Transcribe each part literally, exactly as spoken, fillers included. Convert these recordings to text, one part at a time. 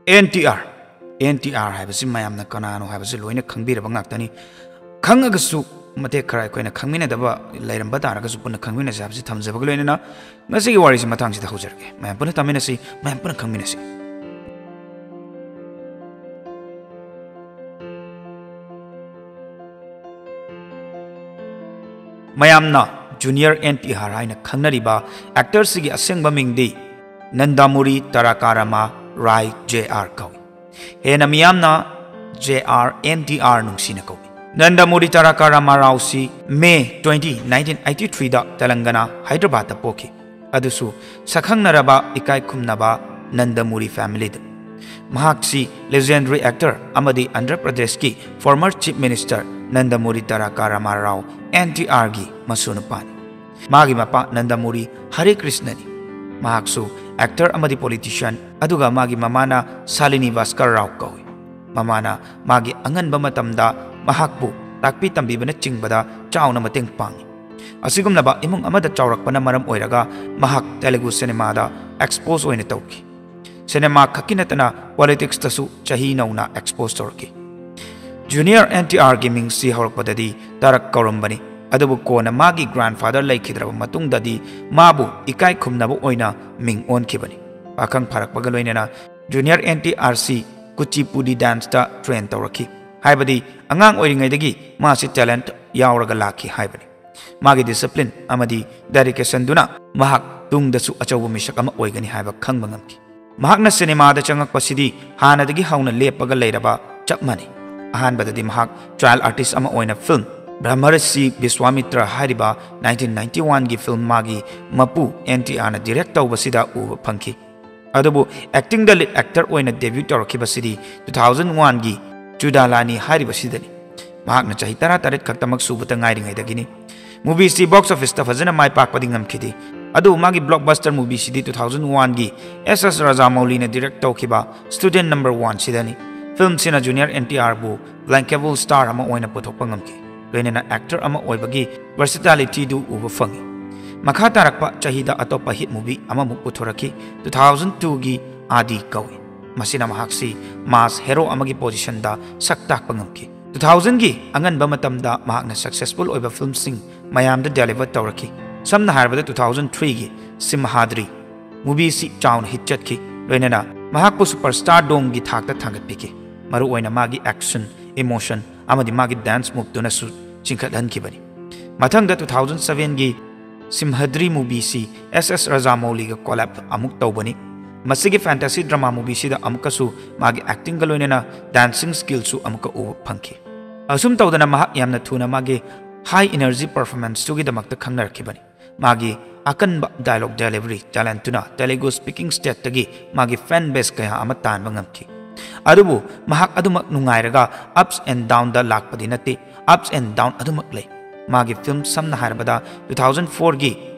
And T R. N T R ꯍꯥꯏꯕꯁꯤ ꯃꯌꯥꯝꯅ ꯀꯅꯥꯅꯣ ꯍꯥꯏꯕꯁꯤ ꯂꯣꯏꯅ ꯈꯪꯕꯤꯔꯕ ꯉꯥꯛꯇꯅꯤ꯫ ꯈꯪꯉꯒꯁꯨ ꯃꯇꯦꯛ ꯈꯔ ꯑꯩꯈꯣꯏꯅ ꯈꯪꯃꯤꯟꯅꯗꯕ ꯂꯩꯔꯝꯕ ꯇꯥꯔꯒꯁꯨ ꯄꯨꯟꯅ ꯈꯪꯃꯤꯟꯅꯁꯦ ꯍꯥꯏꯕꯁꯤ ꯊꯝꯖꯕꯒ ꯂꯣꯏꯅꯅ ꯉꯁꯤꯒꯤ ꯋꯥꯔꯤꯁꯤ ꯃꯇꯥꯡꯁꯤꯗ ꯍꯧꯖꯔꯒꯦ꯫ ꯃꯌꯥꯝ ꯄꯨꯟꯅ ꯇꯥꯃꯤꯟꯅꯁꯤ, ꯃꯌꯥꯝ ꯄꯨꯟꯅ ꯈꯪꯃꯤꯟꯅꯁꯤ꯫ ꯃꯌꯥꯝꯅ ꯖꯨꯅꯤꯌꯔ ꯑꯦꯟ ꯇꯤ ꯑꯥꯔ ꯍꯥꯏꯅ ꯈꯪꯅꯔꯤꯕ ꯑꯦꯛꯇꯔꯁꯤꯒꯤ ꯑꯁꯦꯡꯕ ꯃꯤꯡꯗꯤ ꯅꯟꯗꯥꯃꯨꯔꯤ ꯇꯥꯔꯥꯀꯥꯔꯥꯃꯥ ꯔꯥꯏ ꯖꯦ ꯑꯥꯔ ꯀꯧꯏ꯫ ꯍꯦꯟꯅ ꯃꯤꯌꯥꯝꯅ J R N T R ꯅꯨꯡꯁꯤꯅ ꯀꯧꯏ꯫ ꯅꯟꯗꯥꯃꯨꯔꯤ ꯇꯥꯔꯥꯀꯥꯔꯥꯃꯥ ꯔꯥꯎꯁꯤ ꯃꯦ ꯇ꯭ꯋꯦꯟꯇꯤ, ꯅꯥꯏꯟꯇꯤꯟ ꯑꯩꯠꯇꯤ ꯊ꯭ꯔꯤꯗ ꯇꯦꯂꯪꯒꯅꯥ, ꯍꯥꯏꯗ꯭ꯔꯕꯥꯗꯇ ꯄꯣꯛꯈꯤ꯫ ꯑꯗꯨꯁꯨ ꯁꯛꯈꯪꯅꯔꯕ ꯏꯀꯥꯏ ꯈꯨꯝꯅꯕ ꯅꯟꯗꯥꯃꯨꯔꯤ ꯐꯦꯃꯤꯂꯤꯗ꯫ ꯃꯍꯥꯛꯁꯤ ꯂꯦꯖꯦꯟꯗꯔꯤ ꯑꯦꯛꯇꯔ ꯑꯃꯗꯤ ꯑꯟꯙ꯭ꯔ ꯄ꯭ꯔꯗꯦꯁꯀꯤ former chief minister Nandamuri Tarakarama Rao, N T ꯑꯥꯔꯒꯤ ꯃꯁꯨꯅꯨꯄꯥꯅꯤ꯫ ꯃꯥꯒꯤ ꯃꯄꯥ ꯅꯟꯗꯥꯃꯨꯔꯤ ꯍꯔꯦ ꯀ꯭ꯔꯤꯁꯅꯅꯤ꯫ ꯃꯍꯥꯛꯁꯨ ꯑꯦꯛꯇꯔ ꯑꯃꯗꯤ ꯄꯣꯂꯤꯇꯤꯁꯤꯌꯥꯟ, ꯑꯗꯨꯒ ꯃꯥꯒꯤ ꯃꯃꯥꯅ ꯁꯥꯂꯤꯅꯤ ꯚꯥꯁꯀꯔ ꯔꯥꯎ ꯀꯧꯏ꯫ ꯃꯃꯥꯅ ꯃꯥꯒꯤ ꯑꯉꯟꯕ ꯃꯇꯝꯗ ꯃꯍꯥꯛꯄꯨ ꯇꯥꯛꯄꯤ ꯇꯝꯕꯤꯕꯅꯆꯤꯡꯕꯗ ꯆꯥꯎꯅ ꯃꯇꯦꯡ ꯄꯥꯡꯏ꯫ ꯑꯁꯤꯒꯨꯝꯂꯕ ꯏꯃꯨꯡ ꯑꯃꯗ ꯆꯥꯎꯔꯛꯄꯅ ꯃꯔꯝ ꯑꯣꯏꯔꯒ ꯃꯍꯥꯛ ꯇꯦꯂꯨꯒꯨ ꯁꯤꯅꯦꯃꯥꯗ ꯑꯦꯛꯁꯄꯣꯖ ꯑꯣꯏꯅ ꯇꯧꯈꯤ꯫ ꯁꯤꯅꯦꯃꯥ ꯈꯛꯀꯤ ꯅꯠꯇꯅ ꯄꯣꯂꯤꯇꯤꯛꯁꯇꯁꯨ ꯆꯍꯤ ꯅꯧꯅ ꯑꯦꯛꯁꯄꯣꯖ ꯇꯧꯔꯛꯈꯤ꯫ ꯖꯨꯅꯤꯌꯔ ꯑꯦꯟ ꯇꯤ ꯑꯥꯔꯒꯤ ꯃꯤꯡꯁꯤ ꯍꯧꯔꯛꯄꯗꯗꯤ ꯇꯥꯔꯛ ꯀꯧꯔꯝꯕꯅꯤ, ꯑꯗꯨꯕꯨ ꯀꯣꯟꯅ ꯃꯥꯒꯤ ꯒ꯭ꯔꯥꯟꯐꯥꯗꯔ ꯂꯩꯈꯤꯗ꯭ꯔꯕ ꯃꯇꯨꯡꯗꯗꯤ ꯃꯥꯕꯨ ꯏꯀꯥꯏ ꯈꯨꯝꯅꯕ ꯑꯣꯏꯅ ꯃꯤꯡ ꯑꯣꯟꯈꯤꯕꯅꯤ꯫ ꯄꯥꯈꯪ ꯐꯥꯔꯛꯄꯒ ꯂꯣꯏꯅꯅ junior N T R C Kuchipudi ꯗꯥꯟꯁꯇ train ꯇꯧꯔꯛꯈꯤ꯫ ꯍꯥꯏꯕꯗꯤ ꯑꯉꯥꯡ ꯑꯣꯏꯔꯤꯉꯩꯗꯒꯤ ꯃꯥꯁꯤ ꯇꯦꯂꯦꯟꯠ ꯌꯥꯎꯔꯒ ꯂꯥꯛꯈꯤ ꯍꯥꯏꯕꯅꯤ꯫ ꯃꯥꯒꯤ ꯗꯤꯁꯤꯄ꯭ꯂꯤꯟ ꯑꯃꯗꯤ ꯗꯦꯗꯤꯀꯦꯁꯟꯗꯨꯅ ꯃꯍꯥꯛ ꯇꯨꯡꯗꯁꯨ ꯑꯆꯧꯕ ꯃꯤꯁꯛ ꯑꯃ ꯑꯣꯏꯒꯅꯤ ꯍꯥꯏꯕ ꯈꯪꯕ ꯉꯝꯈꯤ꯫ ꯃꯍꯥꯛꯅ ꯁꯤꯅꯦꯃꯥꯗ ꯆꯪꯉꯛꯄꯁꯤꯗꯤ ꯍꯥꯟꯅꯗꯒꯤ ꯍꯧꯅ ꯂꯦꯞꯄꯒ ꯂꯩꯔꯕ ꯆꯞ ꯃꯥꯟꯅꯩ꯫ ꯑꯍꯥꯟꯕꯗꯗꯤ ꯃꯍꯥꯛ ꯆꯥꯏꯜ ꯑꯥꯔꯇꯤꯁ ꯑꯃ ꯑꯣꯏꯅ ꯐꯤꯜꯝ ꯕ꯭ꯔꯍꯃꯔꯁꯤ ꯕꯤꯁ꯭ꯋꯥꯃꯤꯇ꯭ꯔ ꯍꯥꯏꯔꯤꯕ ꯅꯥꯏꯟꯇꯤꯟ ꯅꯥꯏꯟꯇꯤ ꯋꯥꯟꯒꯤ ꯐꯤꯜꯝ ꯃꯥꯒꯤ ꯃꯄꯨ ꯑꯦꯟ ꯇꯤ ꯑꯥꯔꯅ ꯗꯤꯔꯦꯛ ꯇꯧꯕꯁꯤꯗ ꯎꯕ ꯐꯪꯈꯤ꯫ ꯑꯗꯨꯕꯨ ꯑꯦꯛꯇꯤꯡꯗ ꯂꯤꯗ ꯑꯦꯛꯇꯔ ꯑꯣꯏꯅ ꯗꯦꯕ꯭ꯌꯨ ꯇꯧꯔꯛꯈꯤꯕꯁꯤꯗꯤ ꯇꯨ ꯊꯥꯎꯖꯟ ꯋꯥꯟꯒꯤ ꯆꯨꯗꯥꯂꯥꯅꯤ ꯍꯥꯏꯔꯤꯕꯁꯤꯗꯅꯤ꯫ ꯃꯍꯥꯛꯅ ꯆꯍꯤ ꯇꯔꯥꯇꯔꯦꯠ ꯈꯛꯇꯃꯛ ꯁꯨꯕꯇ ꯉꯥꯏꯔꯤꯉꯩꯗꯒꯤꯅꯤ꯫ ꯃꯨꯚꯤꯁꯤ ꯕꯣꯛꯁ ꯑꯣꯐꯤꯁꯇ ꯐꯖꯅ ꯃꯥꯏ ꯄꯥꯛꯄꯗꯤ ꯉꯝꯈꯤꯗꯦ꯫ ꯑꯗꯨꯕꯨ ꯃꯥꯒꯤ ꯕ꯭ꯂꯣꯛꯕꯁꯇꯔ ꯃꯨꯚꯤꯁꯤꯗꯤ ꯇꯨ ꯊꯥꯎꯖꯟ ꯋꯥꯟꯒꯤ ꯑꯦꯁ ꯑꯦꯁ ꯔꯥꯖꯥꯃꯧꯂꯤꯅ ꯗꯤꯔꯦꯛ ꯇꯧꯈꯤꯕ ꯁ꯭ꯇꯨꯗꯦꯟꯠ ꯅꯝꯕꯔ ꯋꯥꯟꯁꯤꯗꯅꯤ꯫ ꯐꯤꯜꯝꯁꯤꯅ ꯖꯨꯅꯤꯌꯔ ꯑꯦꯟ ꯇꯤ ꯑꯥꯔꯕꯨ ꯕ꯭ꯂꯦꯡꯀꯦꯕꯜ ꯁ꯭ꯇꯥꯔ ꯑꯃ ꯑꯣꯏꯅ ꯄꯨꯊꯣꯛꯄ ꯉꯝꯈꯤ꯫ ꯂꯣꯏꯅꯅ ꯑꯦꯛꯇꯔ ꯑꯃ ꯑꯣꯏꯕꯒꯤ ꯚꯔꯁꯤꯇꯥꯂꯤꯇꯤꯗꯨ ꯎꯕ ꯐꯪꯉꯤ꯫ ꯃꯈꯥ ꯇꯥꯔꯛꯄ ꯆꯍꯤꯗ ꯑꯇꯣꯞꯄ ꯍꯤꯠ ꯃꯨꯚꯤ ꯑꯃꯃꯨꯛ ꯄꯨꯊꯣꯔꯛꯈꯤ, ꯇꯨ ꯊꯥꯎꯖꯟ ꯇꯨꯒꯤ ꯑꯥꯗꯤ ꯀꯧꯏ꯫ ꯃꯁꯤꯅ ꯃꯍꯥꯛꯁꯤ mass hero ꯑꯃꯒꯤ positionꯗ ꯁꯛ ꯇꯥꯛꯄ ꯉꯝꯈꯤ꯫ Two thousandꯒꯤ ꯑꯉꯟꯕ ꯃꯇꯝꯗ ꯃꯍꯥꯛꯅ successful ꯑꯣꯏꯕ filmꯁꯤꯡ ꯃꯌꯥꯝꯗ deliver ꯇꯧꯔꯛꯈꯤ꯫ ꯁꯝꯅ ꯍꯥꯏꯔꯕꯗ two thousand threeꯒꯤ ꯁꯤꯝꯍꯥꯗ꯭ꯔꯤ movieꯁꯤ ꯆꯥꯎꯅ hit ꯆꯠꯈꯤ, ꯂꯣꯏꯅꯅ ꯃꯍꯥꯛꯄꯨ superstardomꯒꯤ ꯊꯥꯛꯇ ꯊꯥꯡꯒꯠꯄꯤꯈꯤ꯫ ꯃꯔꯨꯑꯣꯏꯅ ꯃꯥꯒꯤ action, emotion ꯑꯃꯗꯤ ꯃꯥꯒꯤ dance moveꯇꯨꯅꯁꯨ ꯆꯤꯡꯈꯠꯍꯟꯈꯤꯕꯅꯤ꯫ ꯃꯊꯪꯗ two thousand sevenꯒꯤ Simhadri movieꯁꯤ S S Rajamouliꯒ collab ꯑꯃꯨꯛ ꯇꯧꯕꯅꯤ꯫ ꯃꯁꯤꯒꯤ fantasy drama movieꯁꯤꯗ ꯑꯃꯨꯛꯀꯁꯨ ꯃꯥꯒꯤ actingꯒ ꯂꯣꯏꯅꯅ dancing skillꯁꯨ ꯑꯃꯨꯛꯀ ꯎꯕ ꯐꯪꯈꯤ꯫ ꯑꯁꯨꯝ ꯇꯧꯗꯅ ꯃꯍꯥꯛ ꯌꯥꯝꯅ ꯊꯨꯅ ꯃꯥꯒꯤ high energy performanceꯇꯨꯒꯤꯗꯃꯛꯇ ꯈꯪꯅꯔꯛꯈꯤꯕꯅꯤ꯫ ꯃꯥꯒꯤ ꯑꯀꯟꯕ dialogue delivery talentꯇꯨꯅ Telugu speaking stateꯇꯒꯤ ꯃꯥꯒꯤ fan base ꯀꯌꯥ ꯑꯃ ꯇꯥꯟꯕ ꯉꯝꯈꯤ꯫ ꯑꯗꯨꯕꯨ ꯃꯍꯥꯛ ꯑꯗꯨꯃꯛ ꯅꯨꯡꯉꯥꯏꯔꯒ ups and downꯗ ꯂꯥꯛꯄꯗꯤ ꯅꯠꯇꯦ, ups and down ꯑꯗꯨꯃꯛ ꯂꯩ꯫ ꯃꯥꯒꯤ film ꯁꯝꯅ ꯍꯥꯏꯔꯕꯗ two thousand fourꯒꯤ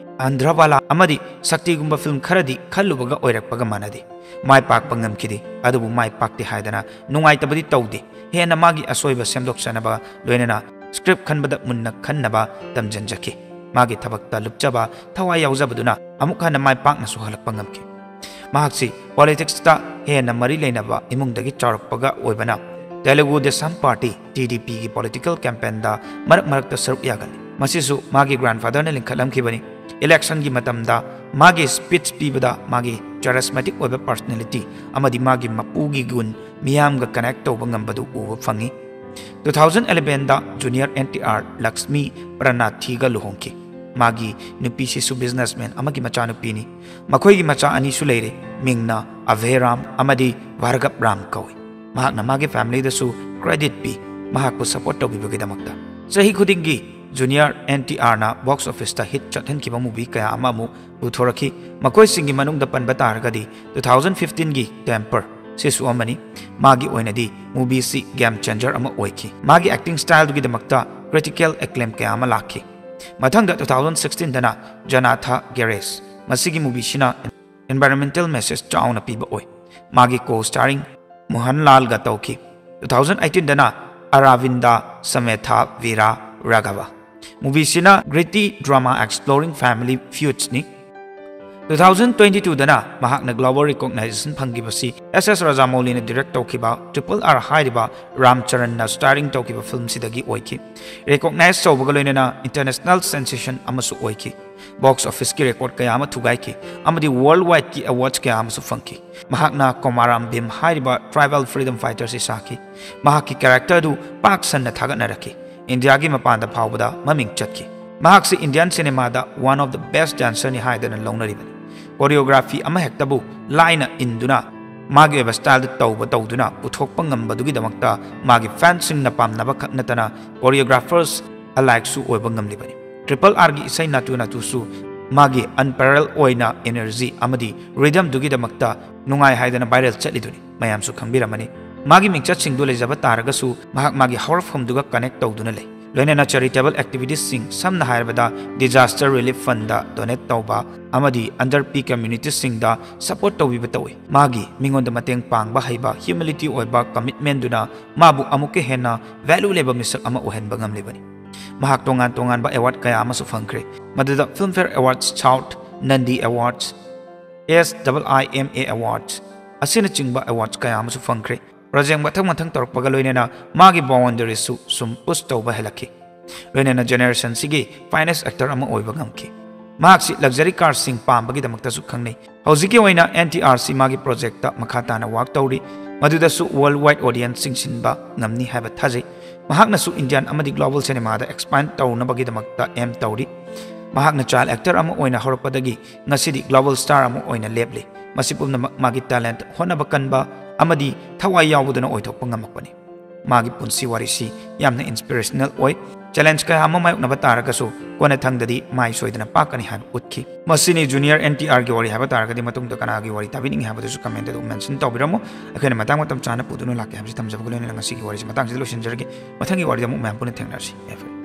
ꯑꯟꯙ꯭ꯔꯕꯥꯂꯥ ꯑꯃꯗꯤ ꯁꯛꯇꯤꯒꯨꯝꯕ film ꯈꯔꯗꯤ ꯈꯜꯂꯨꯕꯒ ꯑꯣꯏꯔꯛꯄꯒ ꯃꯥꯟꯅꯗꯦ꯫ ꯃꯥꯏ ꯄꯥꯛꯄ ꯉꯝꯈꯤꯗꯦ, ꯑꯗꯨꯕꯨ ꯃꯥꯏ ꯄꯥꯛꯇꯦ ꯍꯥꯏꯗꯅ ꯅꯨꯡꯉꯥꯏꯇꯕꯗꯤ ꯇꯧꯗꯦ꯫ ꯍꯦꯟꯅ ꯃꯥꯒꯤ ꯑꯁꯣꯏꯕ ꯁꯦꯝꯗꯣꯛꯆꯅꯕ, ꯂꯣꯏꯅꯅ script ꯈꯟꯕꯗ ꯃꯨꯟꯅ ꯈꯟꯅꯕ ꯇꯝꯖꯟꯖꯈꯤ꯫ ꯃꯥꯒꯤ ꯊꯕꯛꯇ ꯂꯨꯞꯆꯕ, ꯊꯋꯥꯏ ꯌꯥꯎꯖꯕꯗꯨꯅ ꯑꯃꯨꯛ ꯍꯟꯅ ꯃꯥꯏ ꯄꯥꯛꯅꯁꯨ ꯍꯜꯂꯛꯄ ꯉꯝꯈꯤ꯫ ꯃꯍꯥꯛꯁꯤ politicsꯇ ꯍꯦꯟꯅ ꯃꯔꯤ ꯂꯩꯅꯕ ꯏꯃꯨꯡꯗꯒꯤ ꯆꯥꯎꯔꯛꯄꯒ ꯑꯣꯏꯕꯅ Telugu Desam Party, TDPꯒꯤ political campaignꯗ ꯃꯔꯛ ꯃꯔꯛꯇ ꯁꯔꯨꯛ ꯌꯥꯒꯜꯂꯤ꯫ ꯃꯁꯤꯁꯨ ꯃꯥꯒꯤ grandfatherꯅ ꯂꯤꯡꯈꯠꯂꯝꯈꯤꯕꯅꯤ꯫ Electionꯒꯤ ꯃꯇꯝꯗ ꯃꯥꯒꯤ speech ꯄꯤꯕꯗ ꯃꯥꯒꯤ charismatic ꯑꯣꯏꯕ personality ꯑꯃꯗꯤ ꯃꯥꯒꯤ ꯃꯄꯨꯒꯤ ꯒꯨꯟ ꯃꯤꯌꯥꯝꯒ connect ꯇꯧꯕ ꯉꯝꯕꯗꯨ ꯎꯕ ꯐꯪꯉꯤ꯫ Two thousand elevenꯗ junior NTR Lakshmi ꯄ꯭ꯔꯅꯥꯊꯤꯒ ꯂꯨꯍꯣꯡꯈꯤ꯫ ꯃꯥꯒꯤ ꯅꯨꯄꯤꯁꯤꯁꯨ businessman ꯑꯃꯒꯤ ꯃꯆꯥꯅꯨꯄꯤꯅꯤ꯫ ꯃꯈꯣꯏꯒꯤ ꯃꯆꯥ ꯑꯅꯤꯁꯨ ꯂꯩꯔꯦ꯫ ꯃꯤꯡꯅ ꯑꯚꯦ ꯔꯥꯝ ꯑꯃꯗꯤ ꯚꯥꯔꯒꯕ ꯔꯥꯝ ꯀꯧꯏ꯫ ꯃꯍꯥꯛꯅ ꯃꯥꯒꯤ familyꯗꯁꯨ credit ꯄꯤ, ꯃꯍꯥꯛꯄꯨ support ꯇꯧꯕꯤꯕꯒꯤꯗꯃꯛꯇ꯫ ꯆꯍꯤ ꯈꯨꯗꯤꯡꯒꯤ junior NTRꯅ box officeꯇ hit ꯆꯠꯍꯟꯈꯤꯕ movie ꯀꯌꯥ ꯑꯃ ꯑꯃꯨꯛ ꯄꯨꯊꯣꯔꯛꯈꯤ꯫ ꯃꯈꯣꯏꯁꯤꯡꯒꯤ ꯃꯅꯨꯡꯗ ꯄꯟꯕ ꯇꯥꯔꯒꯗꯤ two thousand fifteenꯒꯤ Temper ꯁꯤꯁꯨ ꯑꯃꯅꯤ꯫ ꯃꯥꯒꯤ ꯑꯣꯏꯅꯗꯤ movieꯁꯤ game changer ꯑꯃ ꯑꯣꯏꯈꯤ꯫ ꯃꯥꯒꯤ acting styleꯗꯨꯒꯤꯗꯃꯛꯇ critical acclaim ꯀꯌꯥ ꯑꯃ ꯂꯥꯛꯈꯤ꯫ ꯃꯊꯪꯗ two thousand sixteenꯗꯅ Janatha Garage꯫ ꯃꯁꯤꯒꯤ movieꯁꯤꯅ environmental message ꯆꯥꯎꯅ ꯄꯤꯕ ꯑꯣꯏ꯫ ꯃꯥꯒꯤ co-starring ꯃꯣꯍꯟꯂꯥꯜꯒ ꯇꯧꯈꯤ꯫ Two thousand eighteenꯗꯅ Aravinda Sametha Veera Raghava꯫ Movieꯁꯤꯅ gritty drama exploring family feudsꯅꯤ꯫ ꯇꯨ ꯊꯥꯎꯖꯟ ꯇ꯭ꯋꯦꯟꯇꯤ ꯇꯨꯗꯅ ꯃꯍꯥꯛꯅ global recognition ꯐꯪꯈꯤꯕꯁꯤ ꯑꯦꯁ ꯑꯦꯁ ꯔꯥꯖꯥꯃꯧꯂꯤꯅ ꯗꯤꯔꯦꯛ ꯇꯧꯈꯤꯕ ꯇ꯭ꯔꯤꯄꯜ ꯑꯥꯔ ꯍꯥꯏꯔꯤꯕ ꯔꯥꯝ ꯆꯔꯟꯅ ꯁ꯭ꯇꯥꯔꯤꯡ ꯇꯧꯈꯤꯕ ꯐꯤꯜꯝꯁꯤꯗꯒꯤ ꯑꯣꯏꯈꯤ꯫ ꯔꯤꯀꯣꯛꯅꯥꯏꯖ ꯇꯧꯕꯒ ꯂꯣꯏꯅꯅ ꯏꯟꯇꯔꯅꯦꯁꯅꯦꯜ ꯁꯦꯟꯁꯦꯁꯟ ꯑꯃꯁꯨ ꯑꯣꯏꯈꯤ꯫ ꯕꯣꯛꯁ ꯑꯣꯐꯤꯁꯀꯤ ꯔꯦꯀꯣꯔꯗ ꯀꯌꯥ ꯑꯃ ꯊꯨꯒꯥꯏꯈꯤ ꯑꯃꯗꯤ ꯋꯥꯔꯜ ꯋꯥꯏꯗꯀꯤ ꯑꯦꯋꯥꯔꯗꯁ ꯀꯌꯥ ꯑꯃꯁꯨ ꯐꯪꯈꯤ꯫ ꯃꯍꯥꯛꯅ ꯀꯣꯃꯥꯔꯥꯝ ꯚꯤꯝ ꯍꯥꯏꯔꯤꯕ ꯇ꯭ꯔꯥꯏꯕꯦꯜ ꯐ꯭ꯔꯤꯗꯝ ꯐꯥꯏꯇꯔꯁꯤ ꯁꯥꯈꯤ꯫ ꯃꯍꯥꯛꯀꯤ ꯀꯦꯔꯦꯛꯇꯔꯗꯨ ꯄꯥꯛ ꯁꯟꯅ ꯊꯥꯒꯠꯅꯔꯛꯈꯤ꯫ ꯏꯟꯗꯤꯌꯥꯒꯤ ꯃꯄꯥꯟꯗ ꯐꯥꯎꯕꯗ ꯃꯃꯤꯡ ꯆꯠꯈꯤ꯫ ꯃꯍꯥꯛꯁꯤ ꯏꯟꯗꯤꯌꯥꯟ ꯁꯤꯅꯦꯃꯥꯗ one of the best dancerꯅꯤ ꯍꯥꯏꯗꯅ ꯂꯧꯅꯔꯤꯕꯅꯤ꯫ ꯀꯣꯔꯤꯌꯣꯒ꯭ꯔꯥꯐꯤ ꯑꯃꯍꯦꯛꯇꯕꯨ ꯂꯥꯏꯅ ꯏꯟꯗꯨꯅ ꯃꯥꯒꯤ ꯑꯣꯏꯕ ꯁ꯭ꯇꯥꯏꯜꯗ ꯇꯧꯕ ꯇꯧꯗꯨꯅ ꯄꯨꯊꯣꯛꯄ ꯉꯝꯕꯗꯨꯒꯤꯗꯃꯛꯇ ꯃꯥꯒꯤ ꯐꯦꯟꯁꯤꯡꯅ ꯄꯥꯝꯅꯕ ꯈꯛ ꯅꯠꯇꯅ ꯀꯣꯔꯤꯌꯣꯒ꯭ꯔꯥꯐꯔꯁ ꯑꯂꯥꯏꯛꯁꯨ ꯑꯣꯏꯕ ꯉꯝꯂꯤꯕꯅꯤ꯫ ꯇ꯭ꯔꯤꯄꯜ ꯑꯥꯔꯒꯤ ꯏꯁꯩ ꯅꯥꯇꯨ ꯅꯥꯇꯨꯁꯨ ꯃꯥꯒꯤ unparalleled ꯑꯣꯏꯅ energy ꯑꯃꯗꯤ rhythmꯗꯨꯒꯤꯗꯃꯛꯇ ꯅꯨꯡꯉꯥꯏ ꯍꯥꯏꯗꯅ viral ꯆꯠꯂꯤꯗꯨꯅꯤ꯫ ꯃꯌꯥꯝꯁꯨ ꯈꯪꯕꯤꯔꯝꯃꯅꯤ꯫ ꯃꯥꯒꯤ ꯃꯤꯡꯆꯠꯁꯤꯡꯗꯨ ꯂꯩꯖꯕ ꯇꯥꯔꯒꯁꯨ ꯃꯍꯥꯛ ꯃꯥꯒꯤ ꯍꯧꯔꯛꯐꯝꯗꯨꯒ connect ꯇꯧꯗꯨꯅ ꯂꯩ꯫ ꯂꯣꯏꯅꯅ charitable activitiesꯁꯤꯡ, ꯁꯝꯅ ꯍꯥꯏꯔꯕꯗ disaster relief fundꯗ donate ꯇꯧꯕ ꯑꯃꯗꯤ underprivileged communitiesꯁꯤꯡꯗ support ꯇꯧꯕꯤꯕ ꯇꯧꯏ꯫ ꯃꯥꯒꯤ ꯃꯤꯉꯣꯟꯗ ꯃꯇꯦꯡ ꯄꯥꯡꯕ ꯍꯩꯕ, humility ꯑꯣꯏꯕ commitmentꯗꯨꯅ ꯃꯥꯕꯨ ꯑꯃꯨꯛꯀ ꯍꯦꯟꯅ value ꯂꯩꯕ ꯃꯤꯁꯛ ꯑꯃ ꯑꯣꯏꯍꯟꯕ ꯉꯝꯂꯤꯕꯅꯤ꯫ ꯃꯍꯥꯛ ꯇꯣꯉꯥꯟ ꯇꯣꯉꯥꯟꯕ award ꯀꯌꯥ ꯑꯃꯁꯨ ꯐꯪꯈ꯭ꯔꯦ, ꯃꯗꯨꯗ Filmfare Awards South, Nandi Awards, S I I M A Awards ꯑꯁꯤꯅꯆꯤꯡꯕ awards ꯀꯌꯥ ꯑꯃꯁꯨ ꯐꯪꯈ꯭ꯔꯦ꯫ Project ꯃꯊꯪ ꯃꯊꯪ ꯇꯧꯔꯛꯄꯒ ꯂꯣꯏꯅꯅ ꯃꯥꯒꯤ boundaryꯁꯨ ꯁꯨꯝ push ꯇꯧꯕ ꯍꯦꯜꯂꯛꯈꯤ꯫ ꯂꯣꯏꯅꯅ generationꯁꯤꯒꯤ finest actor ꯑꯃ ꯑꯣꯏꯕ ꯉꯝꯈꯤ꯫ ꯃꯍꯥꯛꯁꯤ luxury carꯁꯤꯡ ꯄꯥꯝꯕꯒꯤꯗꯃꯛꯇꯁꯨ ꯈꯪꯅꯩ꯫ ꯍꯧꯖꯤꯛꯀꯤ ꯑꯣꯏꯅ N T Rꯁꯤ ꯃꯥꯒꯤ projectꯇ ꯃꯈꯥ ꯇꯥꯅ work ꯇꯧꯔꯤ, ꯃꯗꯨꯗꯁꯨ worldwide audienceꯁꯤꯡ ꯁꯤꯟꯕ ꯉꯝꯅꯤ ꯍꯥꯏꯕ ꯊꯥꯖꯩ꯫ ꯃꯍꯥꯛꯅꯁꯨ Indian ꯑꯃꯗꯤ global cinemaꯗ expand ꯇꯧꯅꯕꯒꯤꯗꯃꯛꯇ aim ꯇꯧꯔꯤ꯫ ꯃꯍꯥꯛꯅ child actor ꯑꯃ ꯑꯣꯏꯅ ꯍꯧꯔꯛꯄꯗꯒꯤ ꯉꯁꯤꯗꯤ global star ꯑꯃ ꯑꯣꯏꯅ ꯂꯦꯞꯂꯤ꯫ ꯃꯁꯤ ꯄꯨꯝꯅꯃꯛ ꯃꯥꯒꯤ talent, ꯍꯣꯠꯅꯕ ꯀꯟꯕ ꯑꯃꯗꯤ ꯊꯋꯥꯏ ꯌꯥꯎꯕꯗꯨꯅ ꯑꯣꯏꯊꯣꯛꯄ ꯉꯝꯃꯛꯄꯅꯤ꯫ ꯃꯥꯒꯤ ꯄꯨꯟꯁꯤ ꯋꯥꯔꯤꯁꯤ ꯌꯥꯝꯅ inspirational ꯑꯣꯏ꯫ Challenge ꯀꯌꯥ ꯑꯃ ꯃꯥꯌꯣꯛꯅꯕ ꯇꯥꯔꯒꯁꯨ ꯀꯣꯟꯅꯊꯪꯗꯗꯤ ꯃꯥꯏ ꯁꯣꯏꯗꯅ ꯄꯥꯛꯀꯅꯤ ꯍꯥꯏꯕ ꯎꯠꯈꯤ꯫ ꯃꯁꯤꯅꯤ Junior N T Rꯒꯤ ꯋꯥꯔꯤ ꯍꯥꯏꯕ ꯇꯥꯔꯒꯗꯤ, ꯃꯇꯨꯡꯗ ꯀꯅꯥꯒꯤ ꯋꯥꯔꯤ ꯇꯥꯕꯤꯅꯤꯡꯉꯤ ꯍꯥꯏꯕꯗꯨꯁꯨ commentꯇ ꯑꯗꯨꯝ mention ꯇꯧꯕꯤꯔꯝꯃꯨ꯫ ꯑꯩꯈꯣꯏꯅ ꯃꯇꯥꯡ ꯃꯇꯝ ꯆꯥꯅ ꯄꯨꯗꯨꯅ ꯂꯥꯛꯀꯦ ꯍꯥꯏꯕꯁꯤ ꯊꯝꯖꯕꯒ ꯂꯣꯏꯅꯅ ꯉꯁꯤꯒꯤ ꯋꯥꯔꯤꯁꯤ ꯃꯇꯥꯡꯁꯤꯗ ꯂꯣꯏꯁꯤꯟꯖꯔꯒꯦ꯫ ꯃꯊꯪꯒꯤ ꯋꯥꯔꯤꯗ ꯑꯃꯨꯛ ꯃꯌꯥꯝ ꯄꯨꯟꯅ ꯊꯦꯡꯅꯔꯁꯤ꯫ ꯌꯥꯏꯐꯔꯦ꯫